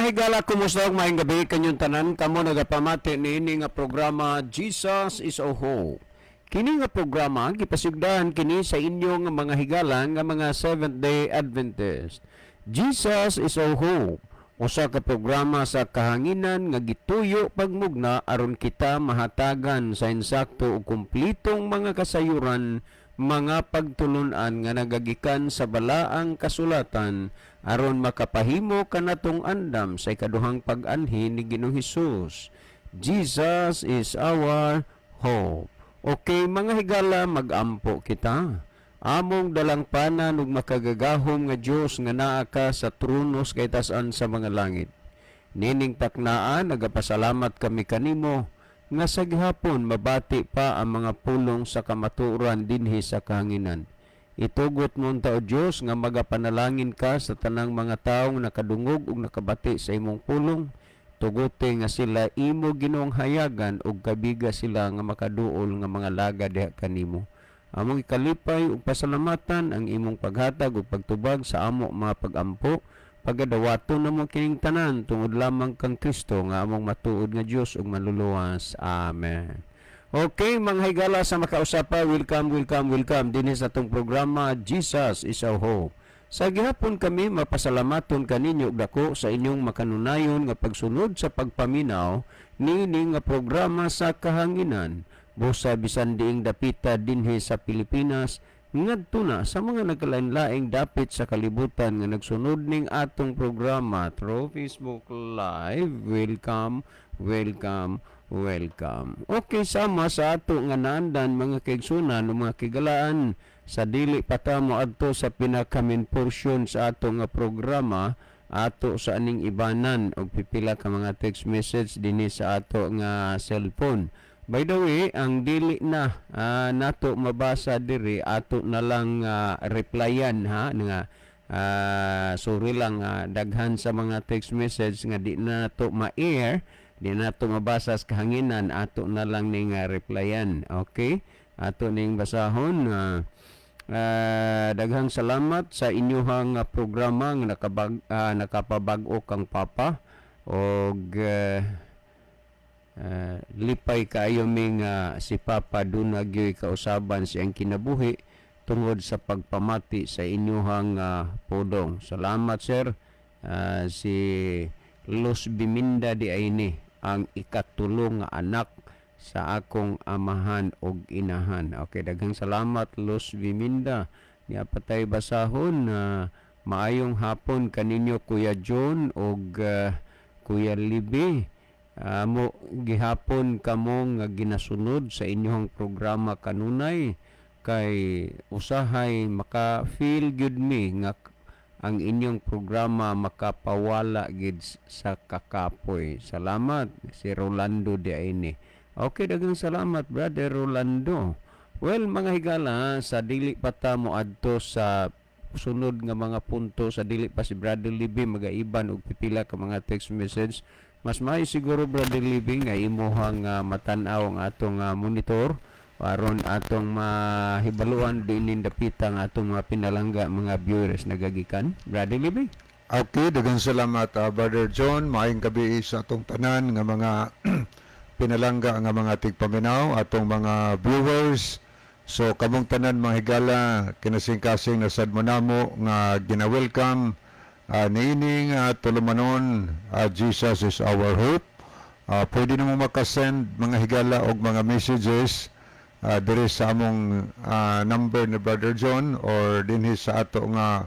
Higala, kumusta ug maayong gabi kanyong tanan kamo nagapamati niini nga programa, Jesus is a Hope. Kini nga programa gipasigdahan kini sa inyong mga higala nga mga Seventh Day Adventist. Jesus is a Hope. Usa ka programa sa kahanginan nga gituyo pagmugna aron kita mahatagan sa insakto ug kumplitong mga kasayuran, mga pagtulunan nga nagagikan sa balaang kasulatan aron makapahimo kanatong andam sa ikaduhang pag-anhi ni Ginoong Hesus. Jesus is our hope. Okay, mga higala, magampo kita. Among dalangpanan ug makagagahom nga Dios nga naa ka sa trono sa kaitasan sa mga langit. Nining taknaa, nagapasalamat kami kanimo nga sa gihapon mabati pa ang mga pulong sa kamatuoran dinhi sa kahanginan. Itugot mo unta, o Dios, nga magapanalangin ka sa tanang mga taong nakadungog ug nakabati sa imong pulong. Tuguti nga sila imo Ginoong hayagan ug kabiga sila nga makaduol nga mga laga diha kanimo. Among ikalipay ug pasalamatan ang imong paghatag ug pagtubag sa amo mga pagampo. Pagadawaton namo kining tanan tungod lamang kang Kristo nga among matuod nga Dios ug manluluwas. Amen. Okay, mga higala sa makausapa, welcome, welcome, welcome dinhi sa atong programa, Jesus is our Hope. Sa gihapon kami mapasalamaton kaninyo og dako sa inyong makanunayon nga pagsunod sa pagpaminaw niini nga programa sa kahanginan busa bisan diing dapita dinhi sa Pilipinas ngadto na sa mga nagkalain-laing dapit sa kalibutan nga nagsunod ning atong programa through Facebook Live. Welcome, welcome, welcome. Okay, sama sa ato nga naandan, mga kaigsunan o mga kigalaan, sa dili pa ta mo adto sa pinaka main portion sa ato nga programa, ato sa aning ibanan og pipila ka mga text message dinhi sa ato nga cellphone. By the way, ang dili na nato mabasa diri, ato na lang replyan ha nga sorry lang, daghan sa mga text message nga di na nato ma-air, di na nato mabasa sa kahanginan, ato na lang ning replyan. Okay? Ato ning basahon. Daghang salamat sa inyuhang programa nga nakapabag-o kang papa og lipay kaayo mi nga si Papa duna gyoy kausaban sa iyang kinabuhi tungod sa pagpamati sa inyuhang pulong. Salamat, sir. Si Luz Biminda di ay ang ikatulo nga anak sa akong amahan og inahan. Okay, daghang salamat, Luz Biminda. Niya patay basahon na maayong hapon kaninyo, Kuya John og Kuya Libi. Amo gihapon kamo nga ginasunod sa inyong programa kanunay kay usahay maka feel good mi nga ang inyong programa makapawala gid sa kakapoy. Salamat, si Rolando di ini. Okay, daghang salamat, Brother Rolando. Well, mga higala, sa dili pa ta mo adto sa sunod nga mga punto, sa dili pa si Brother Libby magaiban og pipila ka mga text message, mas maayo siguro, Brother Libby, nga imuhang matan-aw ang atong monitor aron atong mahibaluan dining dapita ang atong mga pinalangga mga viewers nagagikan. Brother Libby. Okay, daghang salamat, Brother John. Maayong gabi sa atong tanan nga mga pinalangga nga mga tigpaminaw, atong mga viewers. So kamong tanan, mga higala, kinasing-kasing nasad mo namo nga gina-welcome niining tulumanon, Jesus is our hope. Pwede namo makasend, mga higala, og mga messages diri sa among number ni Brother John or dinhi sa ato nga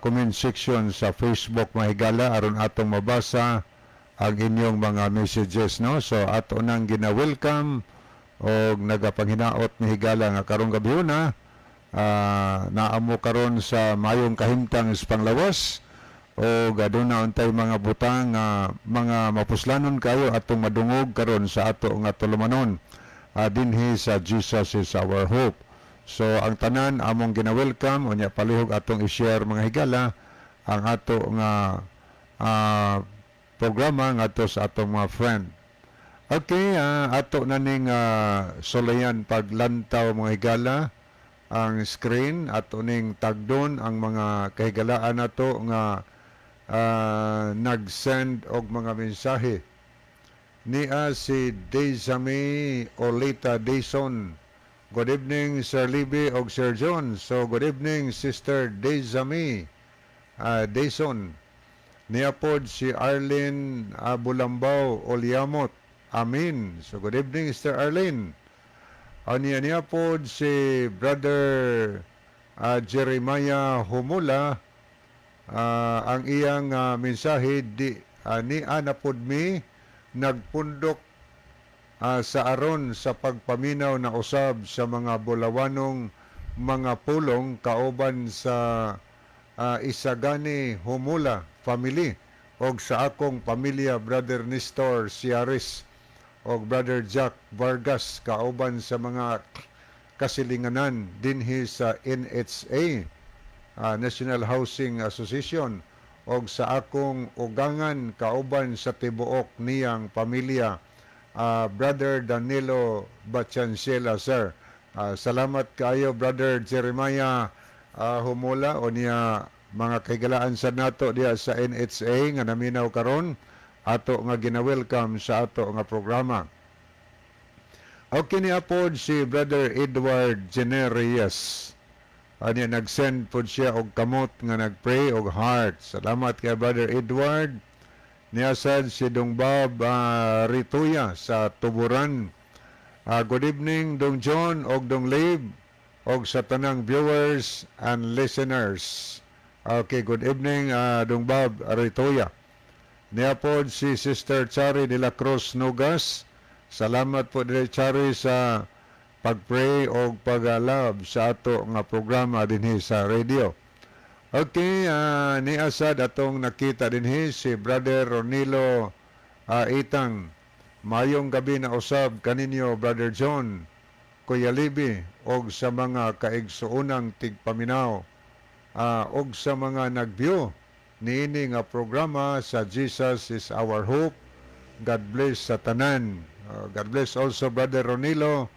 comment section sa Facebook, mga higala, aron atong mabasa ang inyong mga messages, no? So ato nang gina-welcome og nagapanghinaot ni higala nga karong gabi na naamo karon sa mayong kahimtang sa panglawas o aduna untay mga butang nga mga mapuslanon kayo atong madungog karon sa ato nga tulumanon dinhi sa Jesus is our hope. So ang tanan among gina-welcome. Unya palihog atong i-share, mga higala, ang ato nga programa ngadto sa atong mga friend. Okay, ato na ning sulayan paglantaw, mga higala, ang screen. Ato ning tagdon ang mga kahigalaan nato nga nag-send og mga mensahe. Nia si Desami Olita Dayson. "Good evening, Sir Libby og Sir John." So good evening, Sister Desami Dayson. Niya pod si Arlene Bulambao Oliamot. Amin. So good evening, Sister Arlene. Niya niya pod si Brother Jeremiah Humula. Ang iyang mensahe di ni ana pod mi nagpundok sa aron sa pagpaminaw na usab sa mga bulawanong mga pulong kauban sa Isagani Humula family og sa akong pamilya, Brother Nestor Ciares og Brother Jack Vargas, kauban sa mga kasilinganan dinhi sa NHA, National Housing Association, og sa akong ugangan kauban sa tibuok niyang pamilya, Brother Danilo Bachancela, sir. Salamat kaayo, Brother Jeremiah Humula, o niya mga kahigalaan sa nato diha sa NHA nga naminaw karon, ato nga gina-welcome sa ato nga programa. Okay, niya pod si Brother Edward Generes. Ani nag-send pod siya og kamot nga nag-pray og heart. Salamat kay Brother Edward. Niya sad si Dong Bob Rituya sa Tuburan. "Good evening, Dong John og Dong Lib og sa tanang viewers and listeners." Okay, good evening, Dong Bob Rituya. Niya pod si Sister Chari de la Cruz Nugas. Salamat po dire, Chari, sa pag-pray o pag-love sa ato nga programa dinhi sa radio. Okay, ni asad atong nakita dinhi si Brother Ronilo Itang. "Mayong gabi na usab kaninyo, Brother John, Kuya Libi, og sa mga kaigsuonang tigpaminaw og sa mga nag-view niini nga programa sa Jesus is Our Hope. God bless sa tanan." God bless also, Brother Ronilo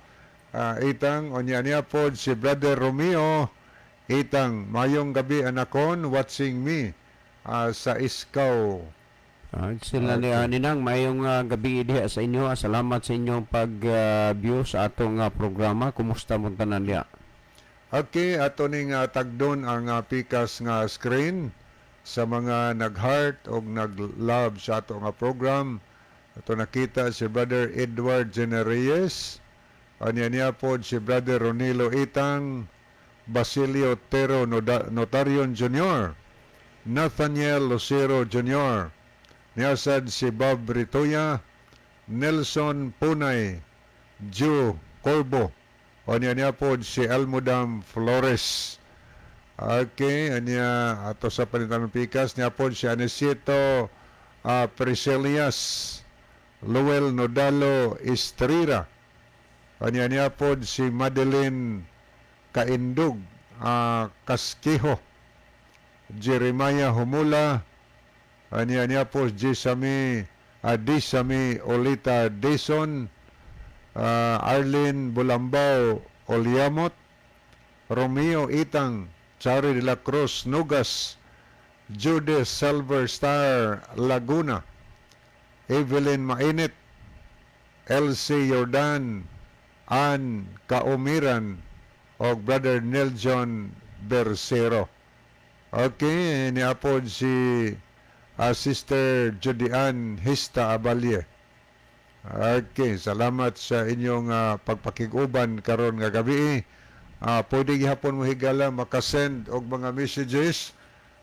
Itang. Unya niya pod si Brother Romeo Itang. "Mayong gabi anakon, watching me sa Iskaw." Sila ni Ninang, mayong gabi diha sa inyo. Salamat sa inyong pag-view sa atong programa. Kumusta mo tanan diha? Okay, ato ning tagdon ang pikas nga screen sa mga nag-heart o nag-love sa ato nga program. Ato nakita si Brother Edward Genereyes. Anya niya pod si Brother Ronilo Itang, Basilio Tero Notarion Jr., Nathaniel Lucero Jr., Niasad si Bob Ritoya, Nelson Punay, Joe Corbo, o niya niya po si Almudam Flores. Okay, anya ato sa panitanong pikas niya po si Anicito Priscilias, Luel Nodalo Estrira. Anya niya po si Madeline Kaindug Kaskiho, Jeremiah Humula, anya niya po Jisami Adisami Olita Dison, Arlene Bulambao Oliamot, Romeo Itang, Chari de la Cruz Nugas, Jude Silver Star Laguna, Evelyn Mainit, Elsie Jordan, Ann Kaumiran, o Brother Neljon Bercero. Okay, niapod si Sister Judian Hista Abalye. Okay, salamat sa inyong pagpakig-uban karon nga gabi. Pwede gihapon mo, higala, makasend og mga messages.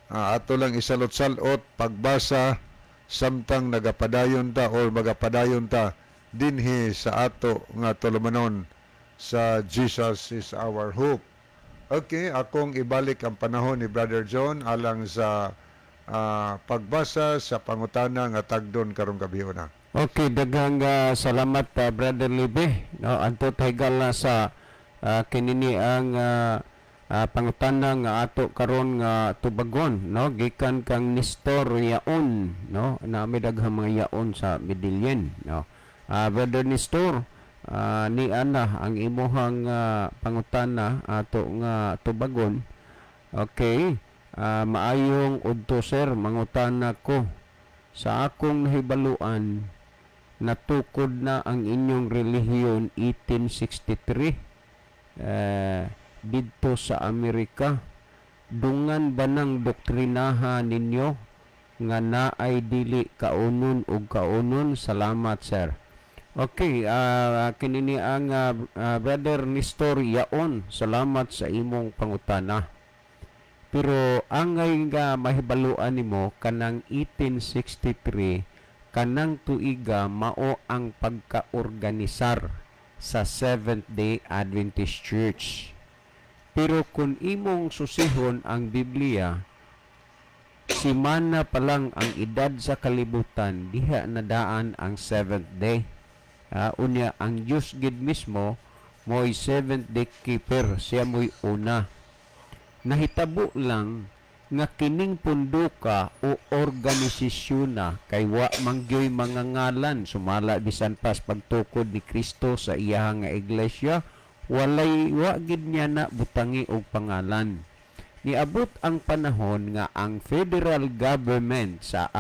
Ato lang isalot-salot pagbasa samtang nagapadayon ta or magapadayon ta dinhi sa ato nga tulumanon sa Jesus is Our Hope. Okay, akong ibalik ang panahon ni Brother John alang sa pagbasa sa pangutana nga tagdon karong gabi na. Okay, daghang salamat, Brother Libe. No, anto higala sa kinini ang pangutana nga ato karon nga tubagon, no, gikan kang Nestor Yaon, no, na may daghang mga yaon sa Medellin, no. Brother Nestor, ni ana ang imuhang pangutana ato nga tubagon. Okay. Maayong udto, sir, mangutana ko. Sa akong nahibaluan, natukod na ang inyong relihiyon 1863 didto sa Amerika. Dungan ba ng doktrinaha ninyo nga naay dili kaunon ug kaunon? Salamat, sir. Okay, kini ni ang Brother Nestor Yaon. Salamat sa imong pangutana. Pero angay nga mahibaluan nimo, kanang 1863, kanang tuiga mao ang pagkaorganisar sa Seventh Day Adventist Church. Pero kung imong susihon ang Biblia, simana pa lang ang edad sa kalibutan, diha na daan ang Seventh Day. Unya ang Diyos gid mismo mo'y Seventh Day keeper, siya mo'y una. Nahitabo lang nga kining punduka o organisasyon na kay wa man gyoy mga ngalan, sumala bisan pas pagtukod ni Kristo sa iyaha nga iglesia, walay, wa gid niya na butangi og pangalan. Niabot ang panahon nga ang federal government sa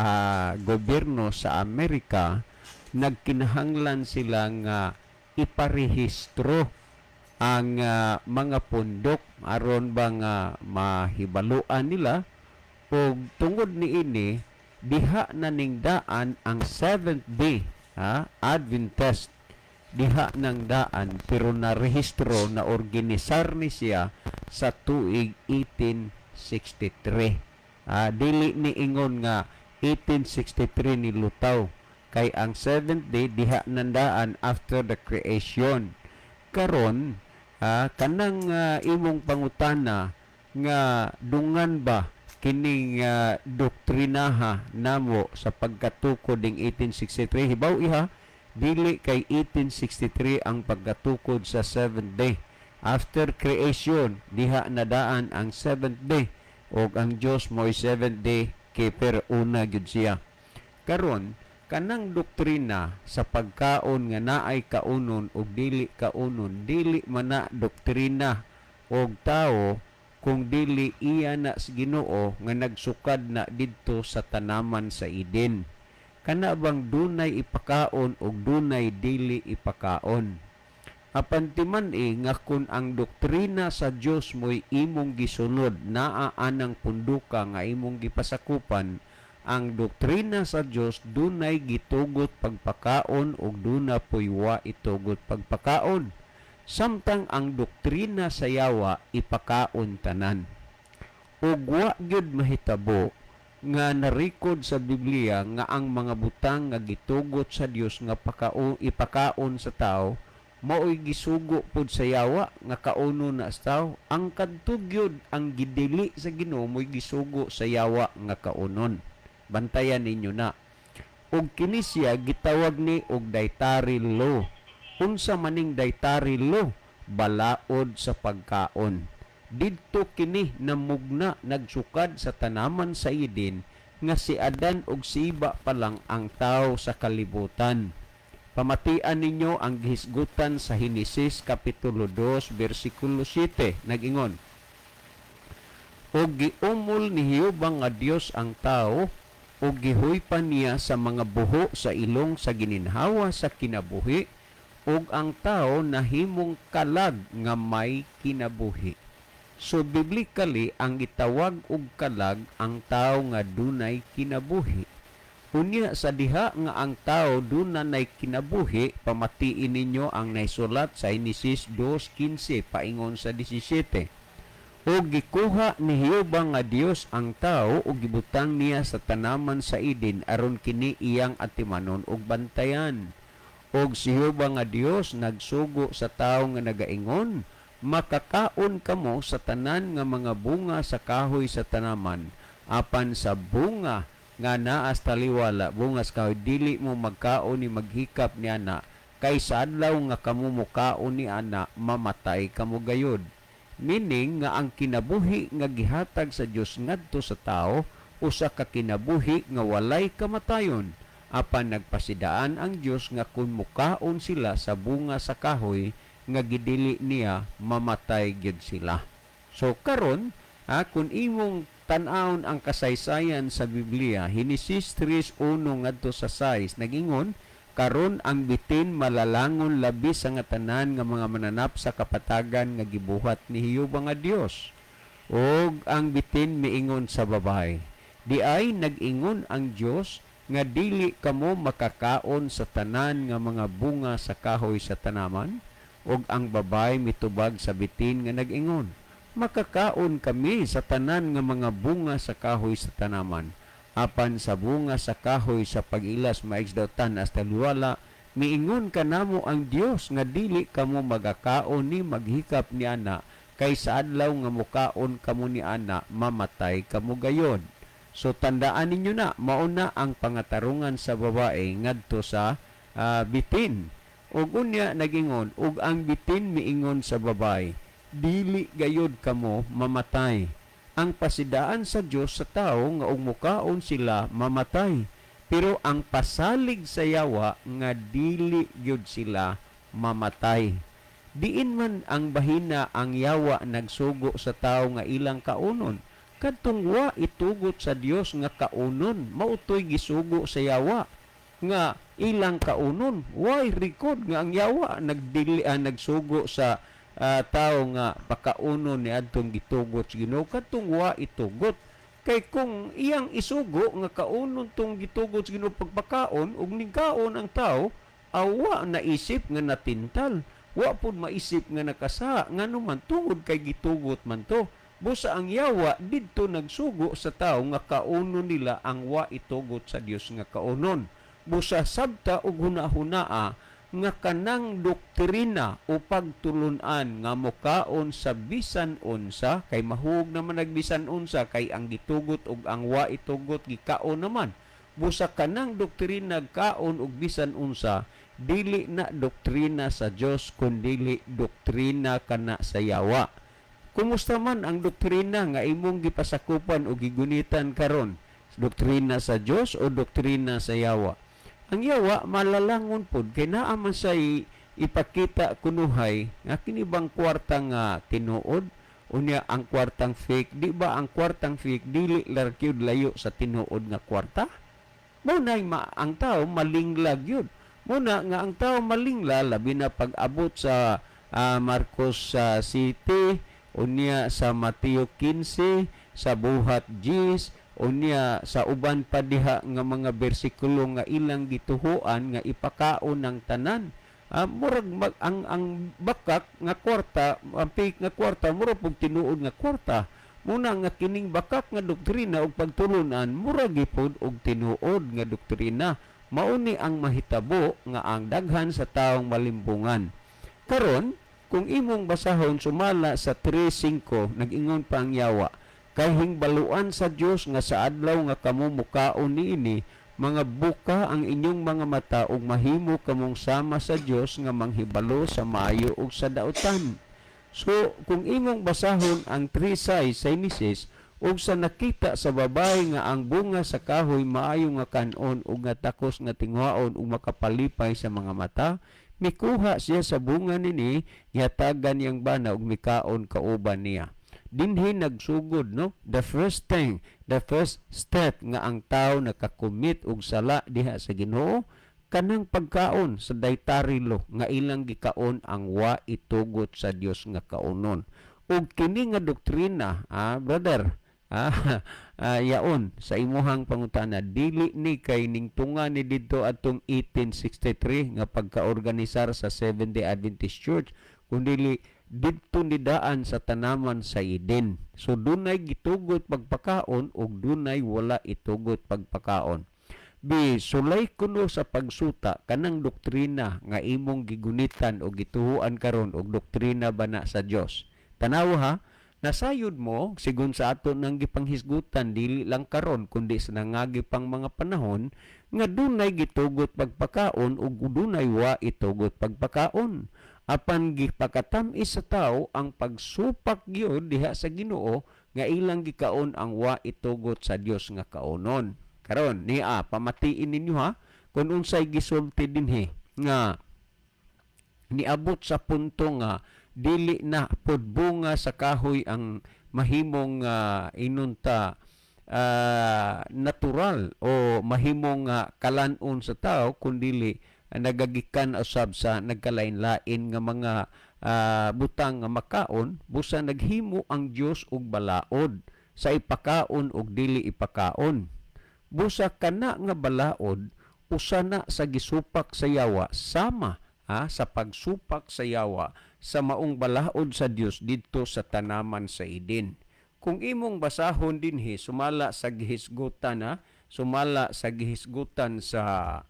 gobyerno sa Amerika, nagkinahanglan sila nga iparehistro ang mga pundok aron ba nga mahibaluan nila, ug tungod niini diha na ning daan ang Seventh Day, ha, Adventist, diha nang daan, pero narehistro na organisar ni siya sa tuig 1863. Dili ni ingon nga 1863 ni lutaw, kay ang Seventh Day diha nandaan after the creation. Karon, kanang imong pangutana nga dungan ba kining doktrinaha namo sa pagkatukod ning 1863, hibaw iha, dili kay 1863 ang pagkatukod sa Seventh Day. After creation, diha nadaan ang Seventh Day, ug ang Dios mo'y Seventh Day keeper, una gyud siya. Karon, kanang doktrina sa pagkaon nga naay kaunon ug dili kaunon, dili man na doktrina og tao kung dili iya na sa Ginoo nga nagsukad na didto sa tanaman sa Eden. Kana bang dunay ipakaon ug dunay dili ipakaon. Apan timan-i nga kun ang doktrina sa Dios mo'y imong gisunod, naa anang punduka nga imong gipasakupan, ang doktrina sa Dios dunay gitugot pagpakaon ug duna poy wa itugot pagpakaon. Samtang ang doktrina sa yawa, ipakaon tanan. Ug wa gyud mahitabo nga narekod sa Biblia nga ang mga butang nga gitugot sa Dios nga pakaon, ipakaon sa tao, mao'y gisugo pod sa yawa nga kaunon na sa tao. Ang kadto gyud ang gidili sa Ginoo mo'y gisugo sa yawa nga kaunon. Bantayan ninyo na. Ug kini siya gitawag ni og dietary law. Unsa maning dietary law? Balaod sa pagkaon. Didto kini namugna, nagsukad sa tanaman sa Eden nga si Adan ug si Eva pa lang ang tao sa kalibutan. Pamatian ninyo ang gihisgutan sa Henesis kapitulo 2 bersikulo 7, nag-ingon: "Ug giumol ni Jehova nga Dios ang tao ug gihuypan niya sa mga buho sa ilong sa gininhawa sa kinabuhi, ug ang tao nahimong kalag nga may kinabuhi." So biblically, ang gitawag og kalag ang tao nga dunay kinabuhi. Unya sa diha nga ang tao duna nay kinabuhi, pamatiin ninyo ang naisulat sa Henesis 2:15 paingon sa 17. "Ug gikuha ni Jehova nga Dios ang tao ug gibutang niya sa tanaman sa Eden aron kini iyang atimanon ug bantayan. Ug si Jehova nga Dios nagsugo sa tao nga nagaingon, 'Makakaon kamo sa tanan nga mga bunga sa kahoy sa tanaman, apan sa bunga nga naa sa taliwala, bunga sa kahoy, dili mo magkaon ni maghikap niana, kay sa adlaw nga kamo mokaon ni ana, mamatay kamo gayud.'" Meaning nga ang kinabuhi nga gihatag sa Dios ngadto sa tao, usa ka kinabuhi nga walay kamatayon. Apan nagpasidaan ang Dios nga kung mukaon sila sa bunga sa kahoy nga gidili niya, mamatay gyud sila. So karon, kung imong tan-awon ang kasaysayan sa Biblia, Henesis 3:1 ngadto sa 6, nagingon, "Karon ang bitin malalangon labi sa nga tanan nga mga mananap sa kapatagan nga gibuhat ni Jehova nga Dios. Ug ang bitin miingon sa babae, 'Di ay nag-ingon ang Dios nga dili kamo makakaon sa tanan nga mga bunga sa kahoy sa tanaman?' Ug ang babae mitubag sa bitin nga nag-ingon, 'Makakaon kami sa tanan nga mga bunga sa kahoy sa tanaman. Apan sa bunga sa kahoy sa pag-ilas maisdautan hasta liwala, miingon kanamo ang Dios nga dili kamo magakaon ni maghikap ni ana, kay sa adlaw nga mukaon kamo ni ana, mamatay kamo gayon.'" So tandaan ninyo na, mauna ang pangatarungan sa babae ngadto sa bitin. Ug unya nagingon, "Ug ang bitin miingon sa babae, 'Dili gayod kamo mamatay.'" Ang pasidaan sa Dios sa tao nga ug mukaon sila, mamatay. Pero ang pasalig sa yawa nga dili gyud sila mamatay. Diin man ang bahina ang yawa nagsugo sa tao nga ilang kaunon? Kadtong wa itugot sa Dios nga kaunon, mautoy gisugo sa yawa nga ilang kaunon. Way record nga ang yawa nagdili nagsugo sa tao nga pakaunon ni adtong gitugot sa Ginoo, kadtong wa itugot. Kay kung iyang isugo nga kaunon tong gitugot sa Ginoo pagpakaon, ug ningkaon ang tao, awa naisip nga natintal, wa pud maisip nga nakasa. Ngano man? Tungod kay gitugot man to. Busa ang yawa didto nagsugo sa tao nga kaunon nila ang wa itugot sa Dios nga kaunon. Busa sabta og hunahunaa nga kanang doktrina o pagtulunan nga mukaon sa bisan unsa, kay mahug naman nagbisan unsa, kay ang gitugot og ang wa itugot gikaon naman. Busa kanang doktrina kaon og bisan unsa, dili na doktrina sa Dios, kundili doktrina kana sa yawa. Kumusta man ang doktrina nga imong gipasakupan o gigunitan karon? Doktrina sa Dios o doktrina sa yawa? Ang yawa malalangon pod kay naa man say ipakita kunuhay nga kini bang kwarta nga tinuod, unya ang kwartang fake. Di ba ang kwartang fake dili larkyud layo sa tinuod nga kwarta? Mo na ang tao malinglag yun. Muna nga ang tao malingla, labi na pag-abot sa Marcos sa City, unya sa Mateo 15, sa Buhat 10, unya sa uban pa diha nga mga bersikulo nga ilang gituhuan nga ipakaon ng tanan. Murag ang bakak nga kwarta, ang fake nga kwarta, murag pug tinuod nga kwarta. Muna nga kining bakak nga doktrina ug pagtulunan, murag gipod og tinuod nga doktrina. Mauni ang mahitabo nga ang daghan sa taong malimbungan. Karon, kung imong basahon sumala sa 3:5, nag-ingon pa ang yawa, "Kay hingbaluan sa Dios nga sa adlaw nga kamo mukaon niini, mga buka ang inyong mga mata ug mahimo kamong sama sa Dios nga manghibalo sa maayo ug sa dautan." So, kung imong basahon ang 3:6 sa Genesis, "Ug sa nakita sa babae nga ang bunga sa kahoy maayo nga kanon ug nga takos nga tinguhaon ug makapalipay sa mga mata, mikuha siya sa bunga nini, gihatagan niyang bana ug mikaon kauban niya." Dinhi nagsugod, no, the first thing, the first step nga ang tao nakakomit og sala diha sa Ginoo, kanang pagkaon sa dietary law nga ilang gikaon ang wa itugot sa Dios nga kaunon. Ug kini nga doktrina, brother, yaon sa imuhang pangutana, dili ni kay ningtunga ni didto atong 1863 nga pagkaorganisar sa Seventh-day Adventist Church, kundili didto nidaan sa tanaman sa Eden. So dunay gitugot pagpakaon ug dunay wala itugot pagpakaon. B, sulay kuno sa pagsuta kanang doktrina nga imong gigunitan o gituhuan karon og doktrina ba na sa Dios. Tanawa ha, nasayod mo sigon sa ato nang gipanghisgutan, dili lang karon kundi sa nangagi pang mga panahon, nga dunay gitugot pagpakaon ug dunay wa itugot pagpakaon. Apan gipakatam-is sa tao ang pagsupak gyud diha sa Ginoo nga ilang gikaon ang wa itugot sa Dios nga kaunon. Karon niya, pamatiin ninyo ha kung unsay gisulti dinhi nga niabot sa punto nga dili na pod bunga sa kahoy ang Mahimong inunta natural o mahimong kalanon sa tao, kundili nagagikan usab sa nagkalain-lain nga mga butang nga makaon. Busa naghimo ang Dios og balaod sa ipakaon og dili ipakaon. Busa kana nga balaod usa na sa gisupak sa yawa, sama ha, sa pagsupak sa yawa sa maong balaod sa Dios didto sa tanaman sa Eden. Kung imong basahon dinhi sumala sa gihisgutan, ha, sumala sa gihisgutan sa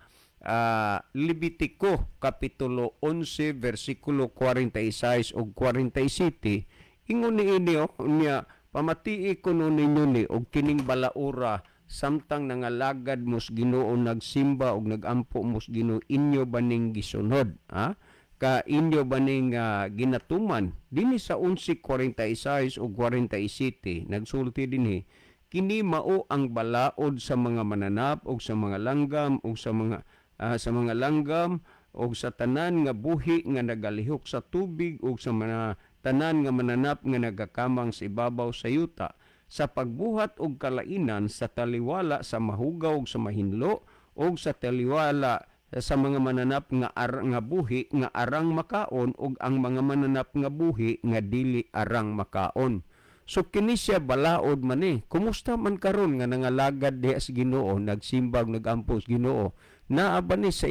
Levitico kapitulo 11 versikulo 46 ug 47, ingon niini, oh, niya, "Pamatii kuno ninyo ni og kining balaura samtang nangalagad mos Ginoo, nagsimba og nagampo mos Ginoo, inyo baning gisunod, ha? Ka inyo baning ginatuman?" Dinhi sa 11:46 ug 47 nagsulti dinhi, "Kini mao ang balaod sa mga mananap ug sa mga langgam ug sa mga langgam ug sa tanan nga buhi nga nagalihok sa tubig ug sa mga tanan nga mananap nga nagakamang sa ibabaw sa yuta, sa pagbuhat og kalainan sa taliwala sa mahugaw ug sa mahinlo ug sa taliwala sa mga mananap nga buhi nga arang makaon ug ang mga mananap nga buhi nga dili arang makaon." So kini siya balaod man eh. Kumusta man karon nga nangalagad diha sa Ginoo, nagsimbag, nagampo sa Ginoo? Naa ba ni sa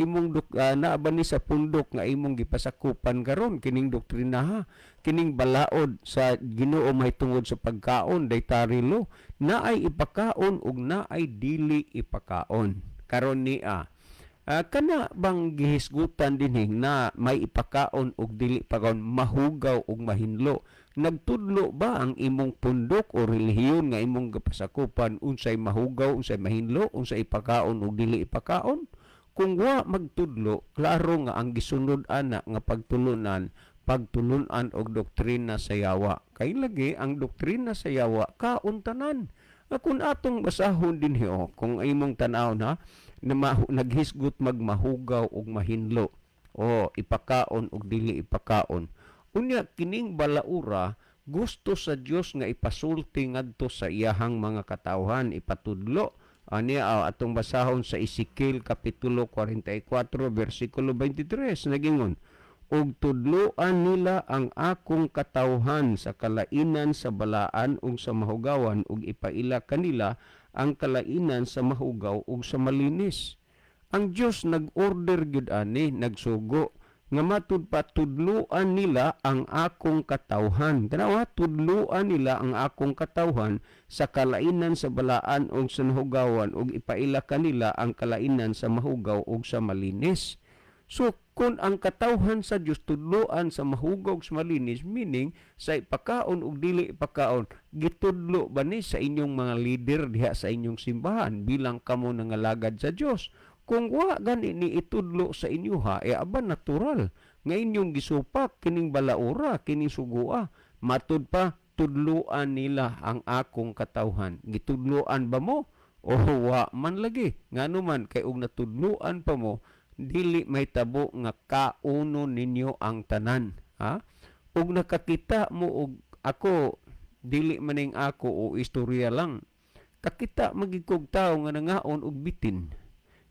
pundok nga imong gipasakupan karon kining doktrina, ha? Kining balaod sa Ginoo mahitungod sa pagkaon, dietary law, naay ipakaon ug naay dili ipakaon. Karon niya, kana bang gihisgutan dinhi na may ipakaon ug dili pakaon, mahugaw ug mahinlo? Nagtudlo ba ang imong pundok o relihiyon nga imong gipasakupan unsay mahugaw, unsay mahinlo, unsay ipakaon ug dili ipakaon? Kung wa magtudlo, klaro nga ang gisunod ana nga pagtulunan, pagtulunan og doktrina sa yawa. Kay lagi ang doktrina sa yawa kaon tanan. Kung atong basahon dinhi, oh, kung imong tan-awon, ha, na naghisgot magmahugaw ug mahinlo o ipakaon ug dili ipakaon. Unya kining balaura gusto sa Dios nga ipasulti ngadto sa iyahang mga katawhan, ipatudlo. Ani atong basahon sa Ezekiel kapitulo 44 versikulo 23, nagingon, "Ug tudloan nila ang akong katawhan sa kalainan sa balaan ug sa mahugawan, ug ipaila kanila ang kalainan sa mahugaw ug sa malinis." Ang Dios nag-order gyud ani, nagsugo nga matud pa tudloan nila ang akong katawhan. Tanawa, tudloan nila ang akong katawhan sa kalainan sa balaan ug sa mahugawan, ug ipaila kanila ang kalainan sa mahugaw ug sa malinis. So kung ang katawhan sa Dios tudloan sa mahugaw ug sa malinis, meaning sa ipakaon ug dili ipakaon, gitudlo ba ni sa inyong mga leader diha sa inyong simbahan bilang kamo nangalagad sa Dios? Kung wa gani ni itudlo sa inyo, ha, e aban natural nga inyong gisupak kining balaura, kining sugua. Matud pa tudloan nila ang akong katawhan. Gitudloan ba mo? O wa man lagi. Ngano man kay og natudloan pa mo, dili mahitabo nga kauno ninyo ang tanan, ha? Ug nakakita mo, og ako dili maning ako o istorya lang, kakita magigkog tawo nga nangaon og bitin,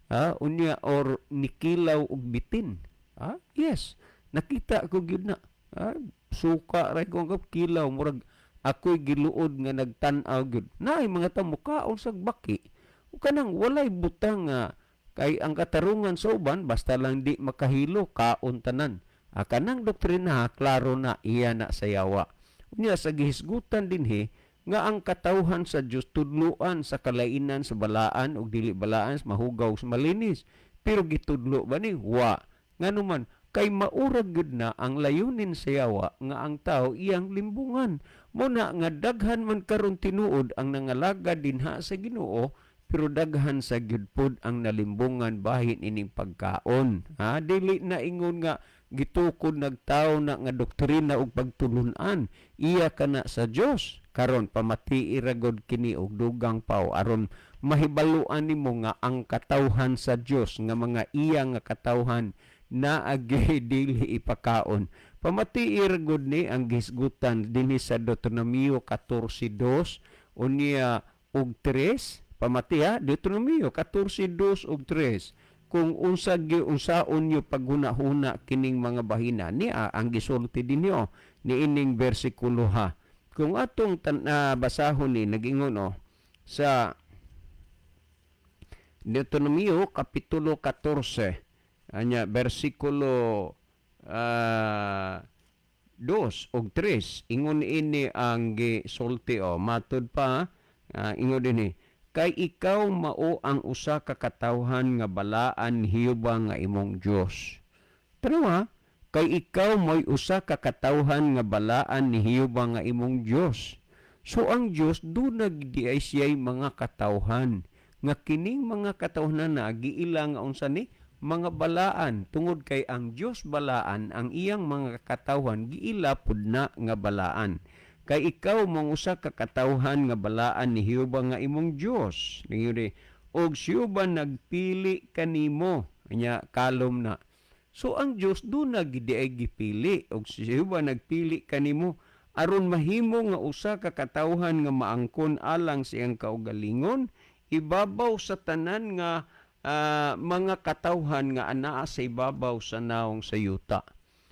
ha, unya or nikilaw og bitin, ha. Yes, nakita ko gyud na, ha? Suka ra ko ang kilaw, murag ako'y giluod nga nagtan-aw gyud naay mga tao mukaon sa baki o kanang walay butang nga kay ang katarungan sa uban basta lang di makahilo, kaon tanan. Ah, kanang doktrina, klaro na iya na sa yawa. Unya sa gihisgutan dinhi nga ang katawhan sa Dios tudloan sa kalainan sa balaan ug dili balaan, sa mahugaw, sa malinis. Pero gitudlo ba ni? Wa. Ngano man kay maurag gyud na ang layunin sa yawa nga ang tao iyang limbungan. Mo na nga daghan man karon tinuod ang nangalagad dinha sa Ginoo, pero daghan sa gyud pod ang nalimbungan bahin ining pagkaon. Ha, dili na ingon nga gitukod nagtawo na nga doktrina ug pagtulun-an. Iya kana sa Dios. Karon pamatii ra gud kini og dugang pao aron mahibaluan nimo nga ang katawhan sa Dios nga mga iya nga katawhan naagi dili ipakaon. Pamatii ra gud ni ang gihisgutan dinhi sa Deuteronomio 14:2 unya ug 3. Pamati ha, Deuteronomio 14:2 ug 3, kung unsa gi unsaon nyo paghuna-huna kining mga bahina niya ang gisulti dinyo niining bersikulo ha. Kung atong basahon ni, nagingon oh, sa Deuteronomio kapitulo 14 anya bersikulo 2 ug 3, ingon ini ang gisulti oh, matud pa ingon dinhi, "Kay ikaw mao ang usa ka katawhan nga balaan ni Jehova nga imong Dios." Tanawa, kay ikaw mo'y usa ka katawhan nga balaan ni Jehova nga imong Dios. So ang Dios duna diay siya'y mga katawhan nga kining mga katawhan na giila nga unsa ni mga balaan. Tungod kay ang Dios balaan, ang iyang mga katawhan giila pud na nga balaan. "Kay ikaw mong usa ka katawhan nga balaan ni Jehova nga imong Dios." Ningyuri, "Og si Jehova nagpili kanimo." Nya kalom na. So ang Dios duna gid ay gipili, "Og si Jehova nagpili kanimo aron mahimo nga usa ka katawhan nga maangkon alang sa iyang kaugalingon ibabaw sa tanan nga mga katawhan nga anaa sa ibabaw sa naong sa yuta."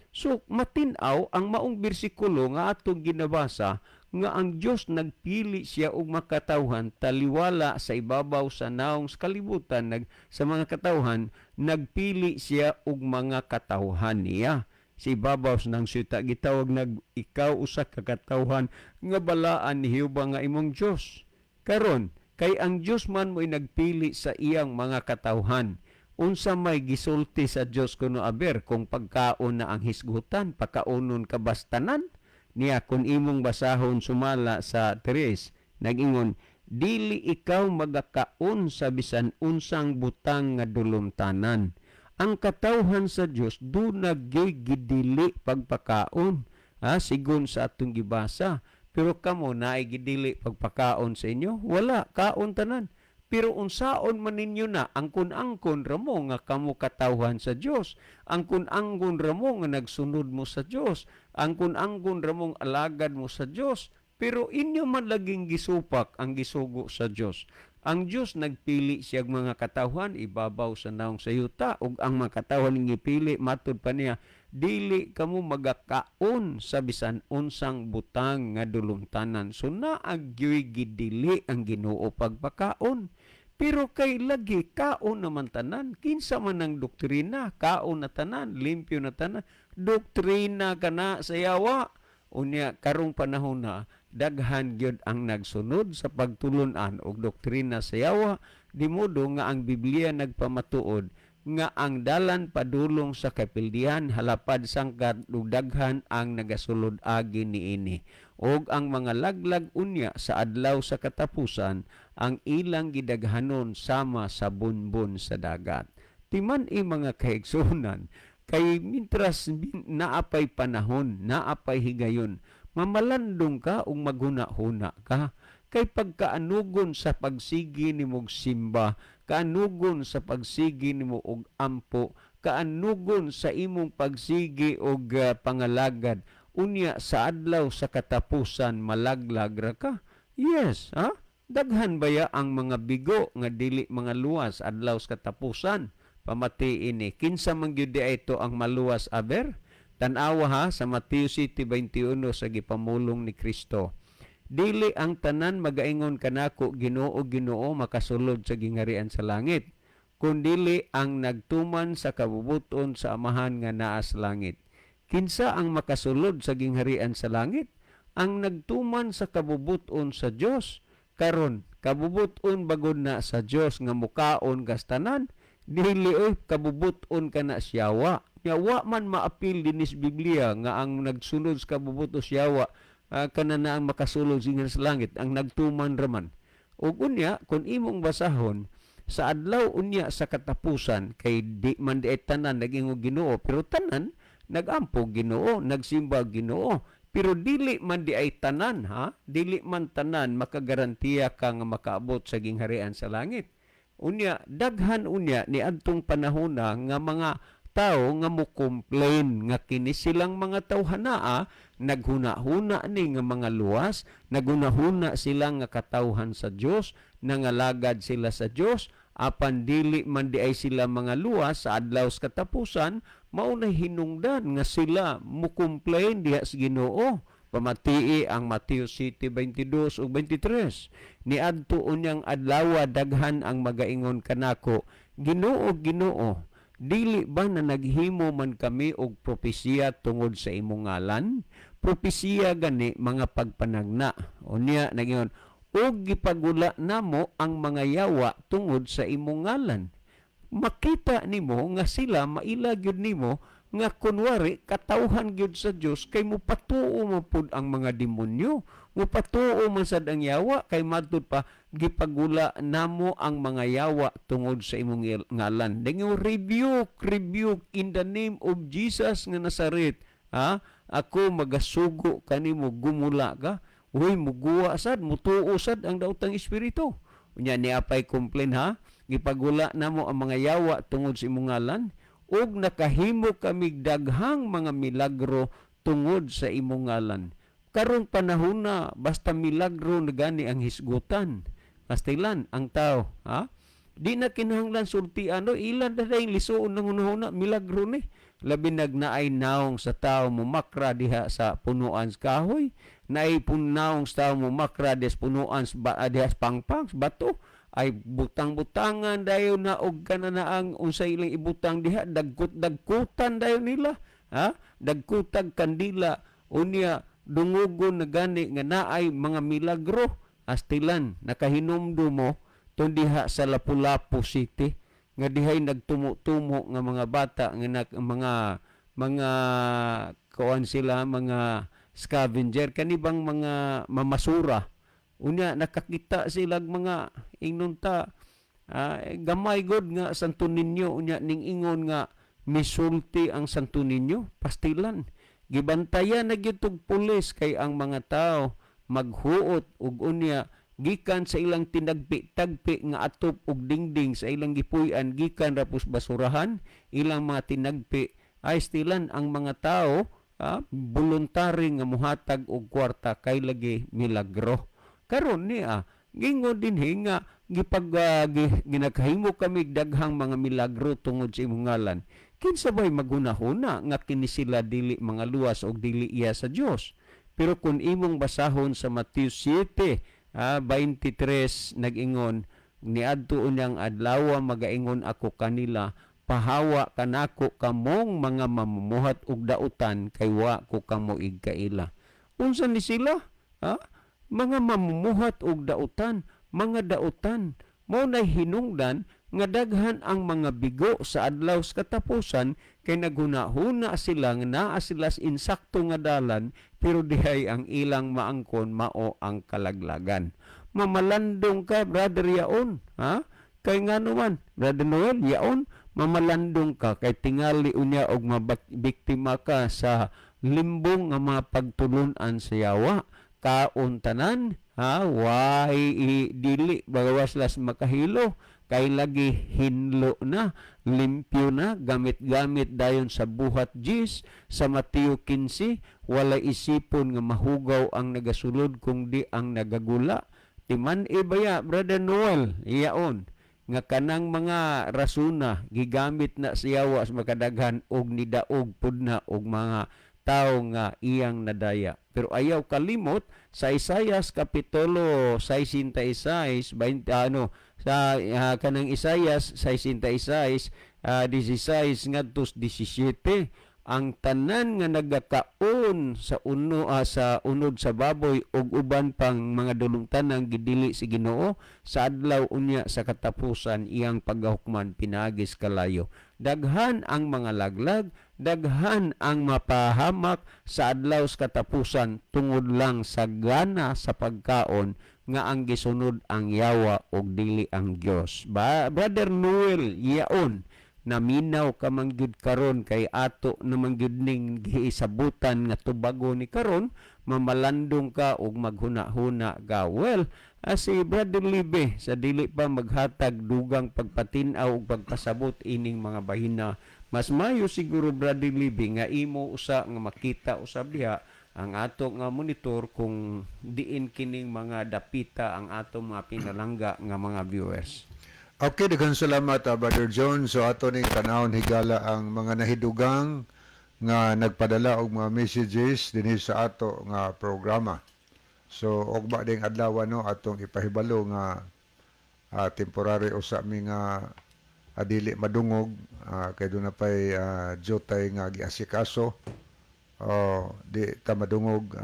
So matin-aw ang maong bersikulo nga atong ginabasa nga ang Dios nagpili siya og makatawhan taliwala sa ibabaw sa naong sa kalibutan, sa mga katawhan nagpili siya og mga katawhan niya sa ibabaw sa ng syuta, gitawag nag ikaw usa ka katawhan nga balaan ni Jehova nga imong Dios. Karon, kay ang Dios man mo'y nagpili sa iyang mga katawhan, unsa may gisulti sa Dios kuno aber kung pagkaon na ang hisgutan? Pakaonon ka bastanan niya? Kung imong basahon sumala sa 3, nagingon, "Dili ikaw magakaon sa bisan unsang butang nga dulumtanan." Ang katawhan sa Dios duna gyoy gidili pagpakaon ha, sigon sa atong gibasa. Pero kamo, naay gidili pagpakaon sa inyo? Wala, kaon tanan. Pero unsaon man ninyo na, angkon-angkon ramo nga kamo katawhan sa Dios. Angkon-angkon ramo nga nagsunod mo sa Dios. Angkon-angkon ramong alagad mo sa Dios. Pero inyo man laging gisupak ang gisugo sa Dios. Ang Dios nagpili siya mga katawhan ibabaw sa naong sa yuta, ug ang mga katawhan nga gipili, matud pa niya, dili kamo magakaon sa bisan unsang butang nga dulumtanan. So naagyoy gidili ang Ginoo pagpakaon. Pero kay lagi kaon naman tanan, kinsa man ang doktrina, kaon na tanan, limpyo na tanan, doktrina kana sa yawa. Unya karong panahon na daghan gyud ang nagsunod sa pagtulun-an og doktrina sa yawa, di modo nga ang Biblia nagpamatuod nga ang dalan padulong sa kapildihan halapad sangkat ug daghan ang nagasulod agi niini. Ug ang mga laglag unya sa adlaw sa katapusan ang ilang gidaghanon sama sa bunbon sa dagat. Timan-i, mga kahigsuonan, kay mintras naapay panahon, naapay higayon, mamalandong ka ug maghuna-huna ka. Kay pagkaanugon sa pagsigi nimo og simba, kaanugon sa pagsigi nimo og ampo, kaanugon sa imong pagsigi og pangalagad, unya sa adlaw sa katapusan malaglag ra ka. Yes, ha? Daghan baya ang mga bigo nga dili mga luwas adlaw sa katapusan? Pamati ini, kinsa man gyud di ito ang maluwas aber? Tan-awa ha sa Mateo 7:21 sa gipamulong ni Kristo. "Dili ang tanan magaingon kanako, 'Ginoo, Ginoo,' makasulod sa gingharian sa langit, kundili ang nagtuman sa kabubuton sa Amahan nga naa sa langit." Kinsa ang makasulod sa gingharian sa langit? Ang nagtuman sa kabubuton sa Dios. Karon, kabubuton bagod na sa Dios nga mukaon gastanan? Dili oy, kabubuton ka na siyawa. Nya wa man maapil dinis Biblia nga ang nagsunod sa kabubuton siyawa kana na ang makasulod sa langit, ang nagtuman raman. Ug unya kung imong basahon sa adlaw unya sa katapusan, kay di man di ay tanan naging Ginoo, pero tanan nagampo Ginoo, nagsimba Ginoo. Pero dili man di ay tanan ha, dili man tanan makagarantiya ka nga makaabot sa gingharian sa langit. Unya daghan unya ni adtong panahona nga mga tao nga mo complain nga kini silang mga tawhanaa naghuna-huna ni nga mga luwas, naghuna-huna sila nga katawhan sa Dios, nangalagad sila sa Dios, apan dili man di ay sila mga luwas sa adlaw sa katapusan. Mao na hinungdan nga sila mo complain diha sa Ginoo. Pamatii ang Mateo 7:22 ug 23. "Niadto unyang adlaw, daghan ang magaingon kanako, 'Ginoo, Ginoo, dili ba na naghimo man kami og propesiya tungod sa imong ngalan?'" Propesiya gani, mga pagpanagna. Unya nagingon, "Ug gipagula namo ang mga yawa tungod sa imong ngalan?" Makita nimo nga sila maila gyud nimo nga kunwari katawhan gyud sa Dios, kay mopatuo man pud ang mga demonyo, mopatuo man sad ang yawa, kay matud pa, "Gipagula namo ang mga yawa tungod sa imong ngalan." Dingo, "Rebuke, rebuke in the name of Jesus nga Nazaret, ha, ako magasugo kanimo, gumula ka." Uy, muguwa sad, mutuo sad ang daotang espiritu. Unya niya pay complain, ha, "Gipagula namo ang mga yawa tungod sa imong ngalan ug nakahimo kami daghang mga milagro tungod sa imong ngalan." Karon panahon na basta milagro na gani ang hisgutan. Pastilan ang tao, ha? Di na kinahanglan sultian no, ilan na dayong lisuon ng hunahuna, milagro ni. Labi nag naay naong sa tao mumakra diha sa punuan sa kahoy, naay naong sa tao mumakra diha sa punuan sa diha sa pangpang sa bato, ay butang-butangan dayon na og kana na ang unsay ilang ibutang diha, dagkot-dagkutan dayon nila, ha, dagkutag kandila. Unya dungugon na gani nga naay mga milagro. Astilan, nakahinumdum mo tong diha sa Lapu-Lapu City nga dihay nagtumo-tumo nga mga bata nga mga kuan sila, mga scavenger, kani bang mga mamasura? Unya nakakita sila mga ingnon ta, gamay god nga Santo Niño. Unya ning ingon nga misulti ang Santo Niño. Pastilan, gibantayan na gyud tog pulis kay ang mga tao maghuot ug unya gikan sa ilang tinagpi-tagpi nga atop og dingding sa ilang gipuy-an, gikan ra pus basurahan ilang mga tinagpi, ay stilan ang mga tao, voluntary nga muhatag og kwarta kay lagi milagro. Karon niya gingon dinhi nga gipag ginakahimo kami daghang mga milagro tungod sa imong ngalan. Kinsa bay maghunahuna nga kini sila dili mga luwas og dili iya sa Dios? Pero kung imong basahon sa Matthew 7 23, nag-ingon, "Niadto unyang adlaw, magaingon ako kanila, 'Pahawa kanako kamong mga mamumuhat og dautan, kay wa ko kamo igkaila.'" Unsa ni sila, ha? Mga mamumuhat og dautan, mga dautan. Mao na hinungdan nga daghan ang mga bigo sa adlaw sa katapusan, kay naghuna-huna sila nga naa sila sa insakto nga dalan, pero dihay ang ilang maangkon mao ang kalaglagan. Mamalandong ka, Brother Yaon, ha? Kay ngano man, Brother Noel Yaon, mamalandong ka kay tingali unya og mabiktima ka sa limbong nga mga pagtulunan sa yawa. Kaon tanan, ha, way dili bagawas las makahilo kay lagi hinlo na, limpyo na, gamit-gamit dayon sa buhat Jis sa Mateo 15, "Walay isipon nga mahugaw ang nagasulod kung di ang nagagula." Timan ibaya, Brother Noel iyaon, nga kanang mga rasuna gigamit na siyawa sa makadaghan og nidaog pud na og mga tao nga iyang nadaya. Pero ayaw kalimot sa Isayas kapitulo 66 20, ano sa kanang Isayas 66 16 ngadto 17, ang tanan nga nagakaon sa unod sa baboy ug uban pang mga dulungtanang gidili si Ginoo, sa adlaw unya sa katapusan iyang paghukman pinaagis kalayo. Daghan ang mga laglag, daghan ang mapahamak sa adlaw sa katapusan tungod lang sa gana sa pagkaon nga ang gisunod ang yawa ug dili ang Dios. Ba, Brother Noel yaon, naminaw ka man gyud karon kay ato naman gyud ning gisabutan nga tubago ni karon. Mamalandong ka ug maghuna-huna ka. Well, si Brother Libe sa dili pa maghatag dugang pagpatin-aw ug pagpasabot ining mga bahina, mas mayo siguro, Brother Libe, nga imo usa nga makita usab diha ang ato nga monitor kung diin kining mga dapita ang atong mga pinalangga nga mga viewers. Okay, daghang salamat, Brother John. So ato ning tanawon, higala, ang mga nahidugang nga nagpadala og mga messages dinhi sa ato nga programa. So ugma ding adlaw, no, atong ipahibalo nga temporary usa mi nga dili madungog kay duna pay jutay nga giasikaso. Oh, di ta madungog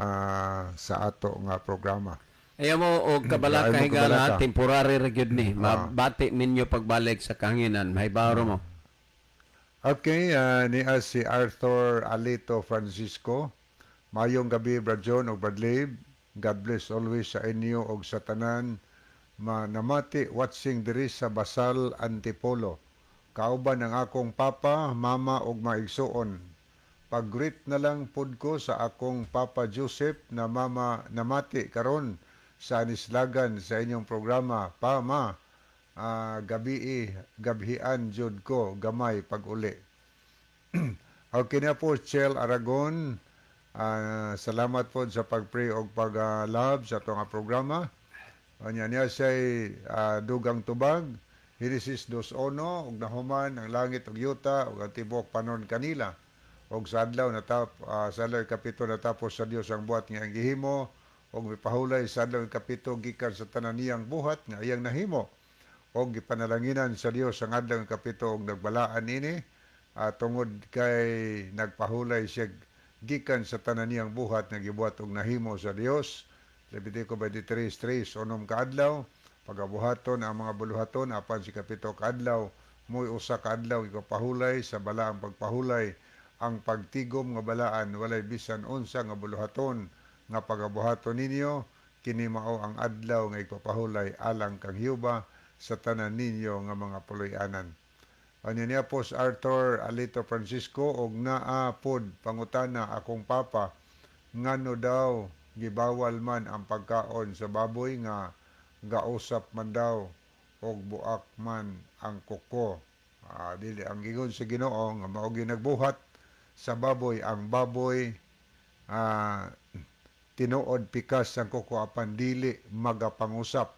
sa ato nga programa. Ayaw mo og kabalaka, Ayaw mo higala, kabalaka. Temporary ra gyud ni. Mabati ninyo pagbalik sa kahanginan. Mahibaro mo. Okay, niya si Arthur Alito Francisco. Mayong gabi, Brad John ug Brad Lib. God bless always sa inyo og sa tanan manamati, watching diri sa Basal, Antipolo. Kauban ang akong papa, mama ug maigsuon. Pag-greet na lang pud ko sa akong papa Joseph na mama namati karon sa Anislagan sa inyong programa. Pa, ma, gabii, gabhian jud ko gamay pag-uli. Okay na po, Chel Aragon. Salamat po sa pag-pray og pag-love sa atong nga programa. Anya niya siya'y dugang tubag. Genesis 2.1, ug nahuman ang langit ug yuta ug ang tibuok panon kanila. Og sa adlaw natap sa adlaw ikapito natapos sa Dios ang buhat nga iyang gihimo ug mipahulay sa adlaw ikapito gikan sa tanan niyang buhat nga iyang nahimo. Og gipanalanginan sa Dios ang adlaw ikapito ug nagbalaan ini tungod kay nagpahulay siya gikan sa tanan niyang buhat nga gibuhat og nahimo sa Dios. Levitico 23:3, 6 ka adlaw pagabuhaton ang mga buluhaton, apan sa ikapito ka adlaw mo'y usa ka adlaw ikapahulay sa balaang pagpahulay, ang pagtigom nga balaan. Walay bisan unsa nga buluhaton nga pagabuhaton ninyo. Kini mao ang adlaw nga ipapahulay alang kang Jehova sa tanan ninyo nga mga puloy-anan. Anya niya po si Arthur Alito Francisco, og naa pod pangutana akong papa, ngano daw gibawal man ang pagkaon sa baboy nga gausap man daw og buak man ang kuko? Dili ang giingon sa Ginoo nga mao gyud nagbuhat sa baboy. Ang baboy, tinuod pikas ang kuko apan dili magapangusap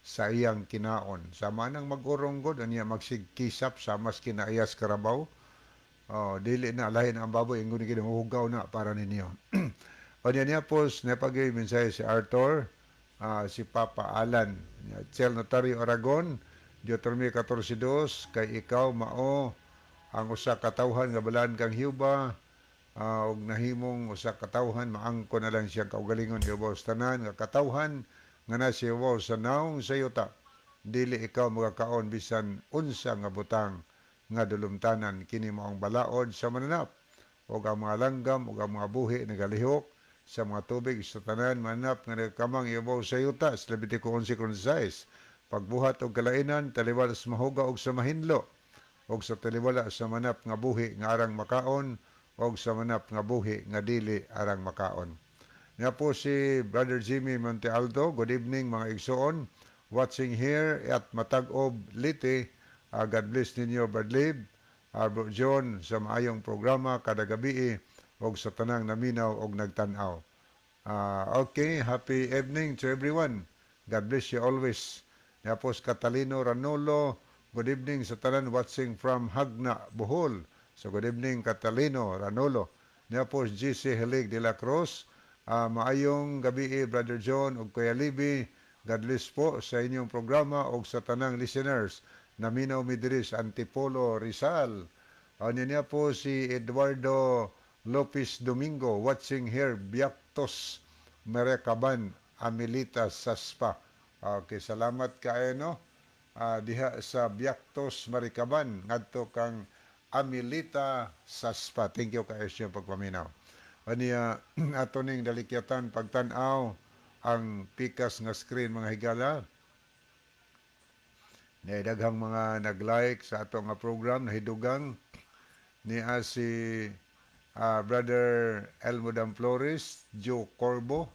sa iyang kinaon. Sama nang mag-urong god, anya magsigkisap sa mas kinaiyas karabaw. Oh, dili na lahin ang baboy, ingon ni Ginoo, hugaw na para ninyo. Anya niya po, napagay mensahe si Arthur, si Papa Alan, Chel Notario Aragon, Deuteronomy 14.2, kay ikaw mao ang usa ka tawhan nga balaan kang Jehova, ug nahimong usa ka tawhan, maangko na lang siyang kaugalingon ibabaw sa tanan nga katawhan nga nasa ibabaw sa nawong sa yuta. Dili ikaw magakaon bisan unsa nga butang nga dulumtanan. Kini mao ang balaod sa mananap ug ang mga langgam ug ang mga buhi nagalihok sa mga tubig, sa tanan mananap nga nagkamang ibabaw sa yuta. Sa Levitico 11:6, pagbuhat og kalainan taliwala sa mahuga og sa mahinlo og sa taliwala sa manap nga buhi nga arang makaon og sa manap nga buhi nga dili arang makaon. Nga po si Brother Jimmy Montealto, good evening mga igsoon. Watching here at Matag-ob, Leyte. God bless ninyo, Brad Lib, Bro John, sa maayong programa kada gabi og sa tanang naminaw og nagtan-aw. Okay, happy evening to everyone. God bless you always. Tapos Catalino Ranolo, good evening sa tanan watching from Hagna, Bohol. So good evening, Catalino Ranolo. Tapos GC Helig de la Cruz, maayong gabi, Brother John ug Kuya Libby. God bless po sa inyong programa ug sa tanang listeners. Naminaw mi diri sa Antipolo, Rizal. Ano niya po si Eduardo Lopez Domingo, watching here, Biactos, Marikaban, Amelita, Saspa. Okay, salamat kaayo, no? Diha sa Biactos, Marikaban, ngadto kang Amelita Saspa. Thank you kaayo sa pagpaminaw. Aniya ato ning dalikyatan pagtan-aw ang pikas nga screen, mga higala. Ni daghang mga nag-like sa ato nga program, nahidugang niya si Brother Elmo Dan Flores, Joe Corbo,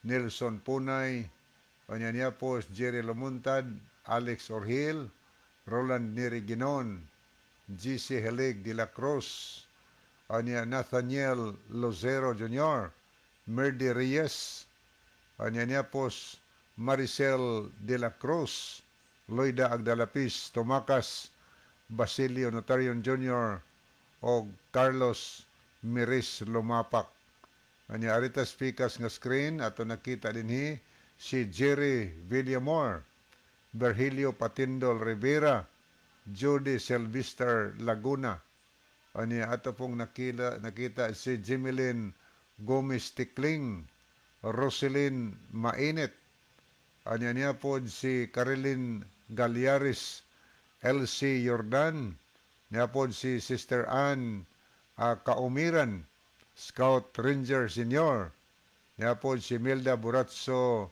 Nelson Punay, unya niya po Jerry Lomuntad, Alex Orhil, Roland Neri Ginon, GC Helig de la Cruz, unya Nathaniel Lozero Jr., Merdy Reyes, unya niya po Maricel de la Cruz, Loida Agdalapis, Tomakas, Basilio Notarion Jr., o Carlos Miris Lumapak. Anya arita speakers nga screen ato nakita dinhi si Jerry Villamor, Virgilio Patindol Rivera, Judy Sylvester Laguna. Anya ato pong nakita si Jimilyn Gomez Tikling, Roselyn Mainit. Anya niya po si Carilyn Galiaris, LC Jordan, niya po si Sister Ann Kaumiran, Scout Ranger Senior, niya po si Milda Buratso,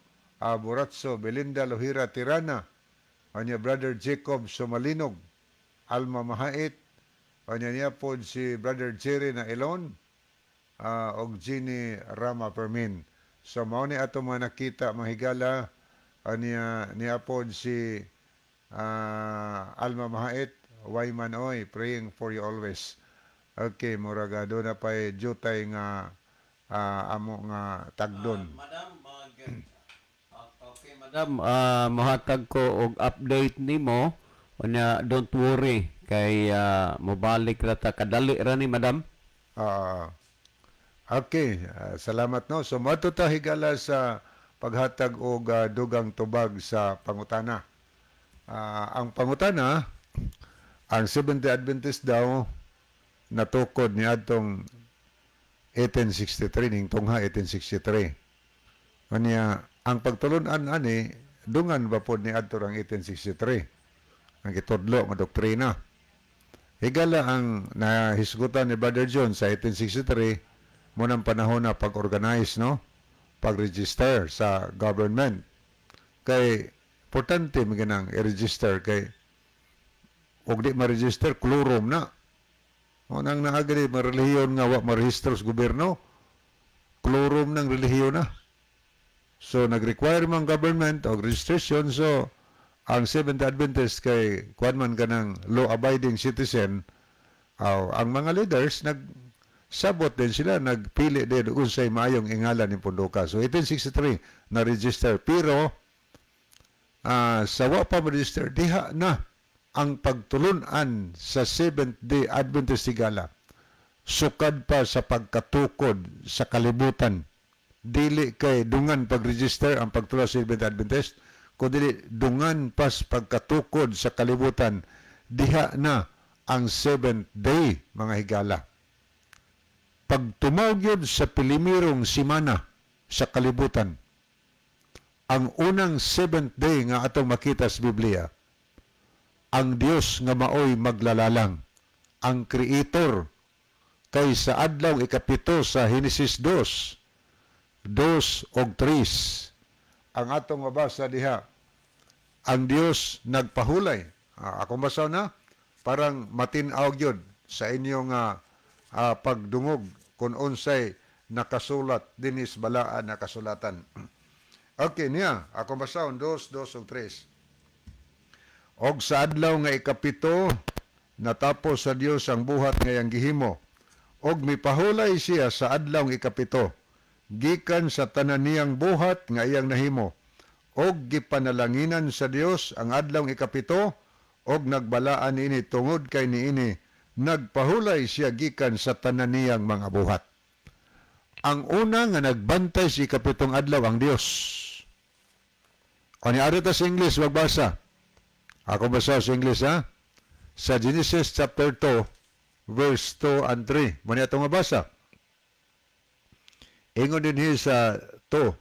Belinda Lohira Tirana, anya Brother Jacob Sumalinog, Alma Mahait, anya niya po si Brother Jerry Nailon, og Jeannie Rama Permin. So mao ni ato mga nakita, mga higala, anya niya po si Alma Mahait, Wayman oy, praying for you always. Okay, murag na pa'y jutay nga amo nga tagdon. Madam, okay madam, mohatag ko og update nimo. Unya don't worry kay mobalik ra ta, kadali ra ni, madam. Okay, salamat, no. So moadto ta, higala, sa paghatag og dugang tubag sa pangutana. Ang pangutana, ang Seventh-day Adventist daw natukod ni adtong 1863, ning tungha 1863. Kanya ang pagtulun-an ani dungan ba pod ni adto ang 1863 ang gitudlo nga doktrina? Higala, ang nahisgutan ni Brother John sa 1863 mo nang panahon na pag-organize, no, pag-register sa government, kay importante man ganang i-register, kay og di ma-register, kolorum na o nang naagri mga relihiyon nga wa ma-register sa gobyerno, kolorum ng relihiyon na. So nag-require man government og registration. So ang Seventh Adventist kay kuan man kanang law-abiding citizen, aw, ang mga leaders nag sabot din sila, nagpili din unsay maayong ingalan ni Punduka. So 1863 na register, pero sa wa pa register, diha na ang pagtulunan sa Seventh Day Adventist, higala, sukad pa sa pagkatukod sa kalibutan. Dili kay dungan pag-register ang pagtulon sa Seventh Day Adventist, kundi dungan pas pagkatukod sa kalibutan, diha na ang seventh day, mga higala. Pag gyud sa pilimirong simana sa kalibutan, ang unang seventh day nga atong makita sa Biblia, ang Dios nga maoy maglalalang, ang creator, kay sa adlaw 7 sa Henesis 2, 2 og 3, ang atong mabasa diha, ang Dios nagpahulay. Akong basa na, parang matin-aw gyud sa inyong pagdungog kung unsay nakasulat dinis balaan na kasulatan. Okay niya, akong basahon 2, 2 ug 3. Og sa adlaw nga 7, natapos sa Dios ang buhat nga iyang gihimo. Og mipahulay siya sa adlaw nga 7 gikan sa tanan niyang buhat nga iyang nahimo. Og gipanalanginan sa Dios ang adlaw nga 7 og nagbalaan niini tungod kay niini nagpahulay siya gikan sa tanan niyang mga buhat. Ang una nga nagbantay sa 7ng adlaw, ang Dios. O ni ta sa English magbasa. Ako basa sa English, ha. Sa Genesis chapter 2 verse 2 and 3. Mo ni atong mabasa. Ingon din sa 2.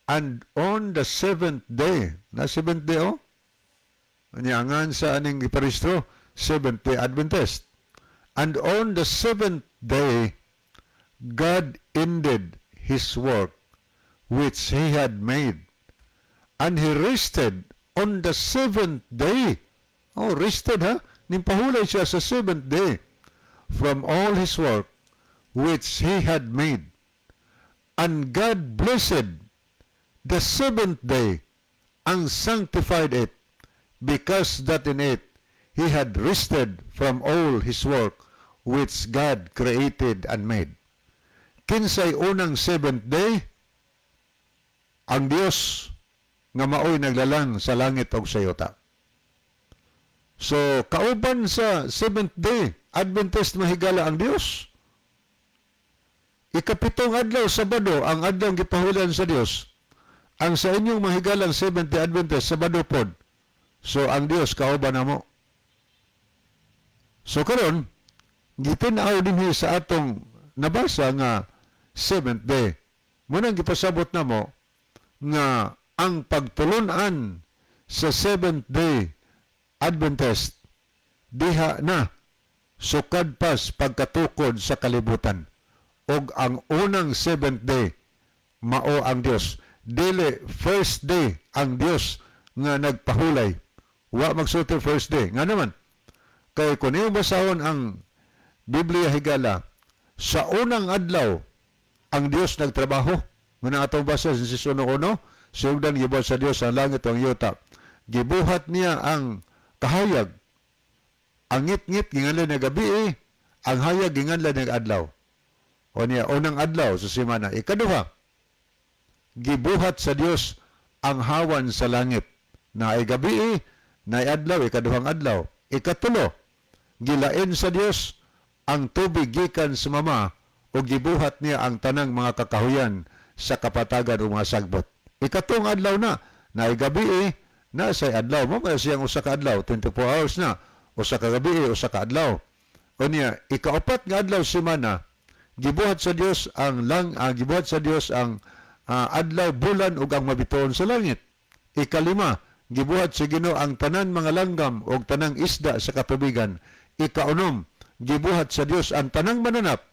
And on the seventh day, na seventh day, oh. Niangan sa aning giparehistro, Seventh Day Adventist. And on the seventh day, God ended his work which he had made. And he rested on the seventh day. Oh, rested, ha? Nimpahulay siya sa seventh day from all his work which he had made. And God blessed the seventh day and sanctified it, because that in it he had rested from all his work which God created and made. Kinsay unang seventh day? Ang Dios nga maoy naglalang sa langit og sa yuta. So, kauban sa Seventh Day Adventist, mahigala, ang Dios. Ikapitong adlaw, Sabado, ang adlaw gipahulan sa Dios. Ang sa inyong mahigalang Seventh Day Adventist, Sabado pod. So, ang Dios kauban namo. So karon, gitin-aw dinhi sa atong nabasa nga seventh day. Munang gipasabot namo nga ang pagtulunan sa Seventh Day Adventist diha na sukad pas pagkatukod sa kalibutan og ang unang seventh day mao ang Dios, dili first day ang Dios nga nagpahulay. Wa magsulti first day. Nga naman kay kung iyong basahon ang Biblia, higala, sa unang adlaw ang Dios nagtrabaho. Muna atong basa sa Genesis 1:1, sugdan gibuhat sa Dios ang langit ug ang yuta. Gibuhat niya ang kahayag. Ang ngit-ngit ginganlan nga gabi, ang hayag ginganlan nga adlaw. O niya, unang adlaw sa semana. Ikaduha, gibuhat sa Dios ang hawan sa langit. Naay gabi, naay adlaw, ikaduhang adlaw. Ikatulo, gilain sa Dios ang tubig gikan sa mama o gibuhat niya ang tanang mga kakahuyan sa kapatagan o mga sagbot. Ikatong adlaw na, naay gabi, na say adlaw mo kaya siyang usa ka adlaw, 24 hours na, usa ka gabi, usa ka adlaw. O niya, ikaapat nga adlaw semana, gibuhat sa Dios ang adlaw, bulan ug ang mabituon sa langit. Ikalima, gibuhat sa Ginoo ang tanan mga langgam ug tanang isda sa katubigan. Ikaunom, gibuhat sa Dios ang tanang mananap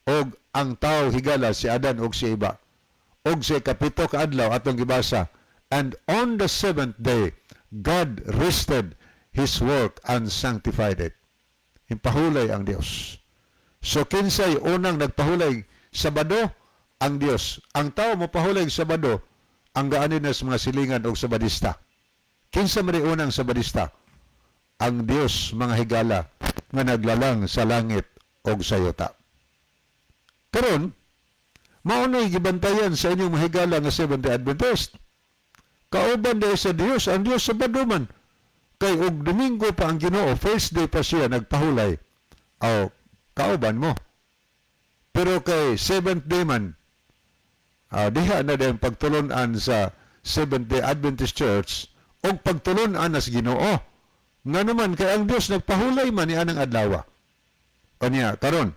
og ang tao, higala, si Adan ug si Eva. Og sa ikapito ka adlaw atong gibasa, and on the seventh day God rested his work and sanctified it. Impahulay ang Dios. So kinsay unang nagpahulay Sabado? Ang Dios. Ang tao mo pahulay Sabado, ang gaanin na sa mga silingan og Sabadista. Kinsa man unang Sabadista? Ang Dios, mga higala, nga naglalang sa langit og sa yuta. Karon, mao na'y gibantayan sa inyong mahigala nga Seventh-day Adventist. Kauban diay sa Dios, ang Dios Sabado man. Kay og Domingo pa ang Ginoo, first day pa siya nagpahulay. Aw, kauban mo. Pero kay seventh day man, diha na din pagtulunan sa Seventh-day Adventist Church og pagtulunan na sa Ginoo. Nga naman kay ang Dios nagpahulay man ni anang adlaw. Kanya karon,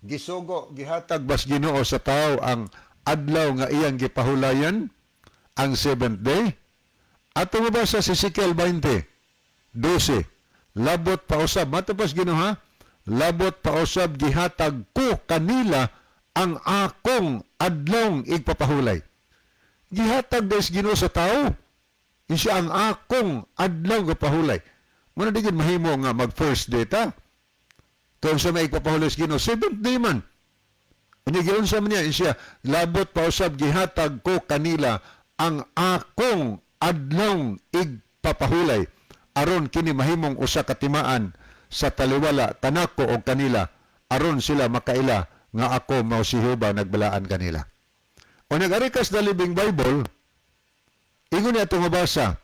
gisugo, gihatag bas Ginoo sa tao ang adlaw nga iyang gipahulayan, ang seventh day? Ato mabasa sa Ezekiel 20:12. Labot pa usab, matapas Ginoo ha, labot pa usab gihatag ko kanila ang akong adlong igpapahulay. Gihatag des Ginoo sa tao. Siya ang akong adlaw gapahulay. Muna di gid mahimo nga mag first day ta. Kung sa may igpapahulay sa Ginoo, seventh day man. Unya giunsa man niya siya, labot pa usab gihatag ko kanila ang akong adlong igpapahulay aron kini mahimong usa ka timaan sa taliwala kanako og kanila aron sila makaila nga ako mao si Jehova nagbalaan kanila. O nag-arikas the Living Bible, ingon niya itong mabasa,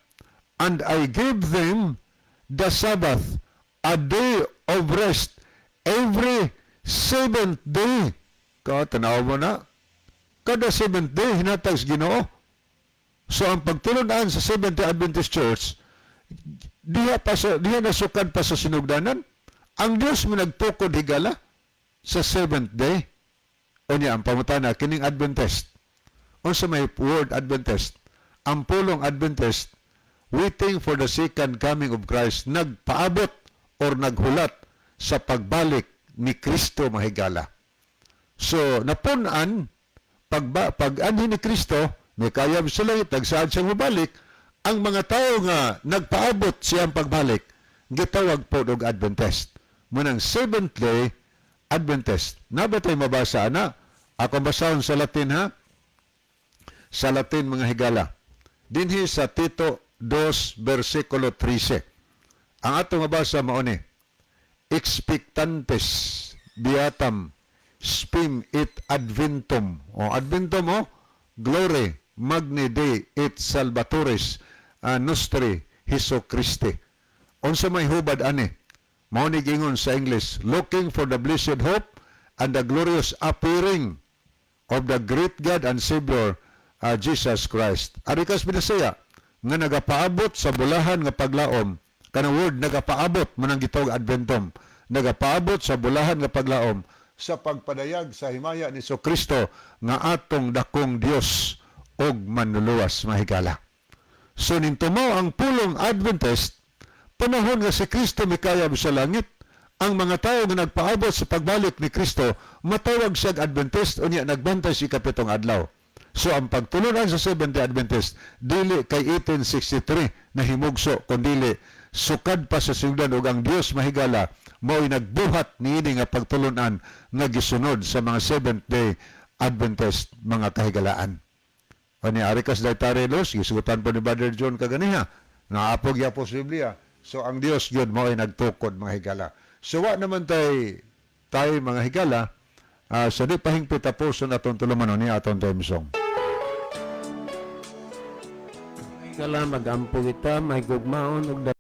"And I gave them the Sabbath, a day of rest, every seventh day." Ka, tanaw mo na. Kada seventh day, hinatag sa Ginoo. So, ang pagtulunan sa Seventh-day Adventist Church, diha nasukad pa sa sinugdanan. Ang Diyos mo nagtukod, higala, sa seventh day. O niya, ang pamutana, kining Adventist. Unsa may word Adventist? Ang pulong Adventist, waiting for the second coming of Christ, nagpaabot or naghulat sa pagbalik ni Kristo, mahigala. So, napunan, pag anhi ni Kristo, may kayab sa langit, nagsaad siyang mabalik, ang mga tao nga nagpaabot siyang pagbalik, gitawag po og Adventist. Munang Seventh Day Adventist. Naa ba tay mabasa ana? Akong basahon sa Latin, ha? Sa Latin, mga higala. Dinhi sa Tito 2 versikulo 13. Ang atong mabasa mao ni "Expectantes beatam spem et adventum." O adventum o "gloria magni Dei et salvatoris nostri Jesu Christi." Unsa may hubad ani? Mao ni giingon sa English, "Looking for the blessed hope and the glorious appearing of the great God and Savior Jesus Christ." Ari kas Binasaya nga nagapaabot sa bulahan nga paglaom. Kanang word "nagapaabot" mao nang gitawag adventum. Nagapaabot sa bulahan nga paglaom sa pagpadayag sa himaya ni Kristo nga atong dakong Dios ug manluluwas, mahigala. So ning tumaw ang pulong Adventist, panahon nga si Kristo mikayab sa langit, ang mga tao nga nagpaabot sa pagbalik ni Kristo, matawag siya Adventist, unya nagbantay sa ikapitong adlaw. So ang pagtulunan sa Seventh-day Adventist dili kay 1863 na himugso, kundili sukad pa sa sugdan, ug ang Dios, mahigala, mao'y nagbuhat niini nga pagtulunan nga gisunod sa mga Seventh-day Adventist, mga kahigalaan. O ni ari kas dietary laws, gisugutan po ni Brother John kaganiha. Naapog ya po sa Biblia. So ang Dios gyud mao'y nagtukod, mga higala. So wa naman tay mga higala, sa di pahingpit tapuson atong tulumanon ni atong theme song. Higala, magampo kita, may gugmaon ug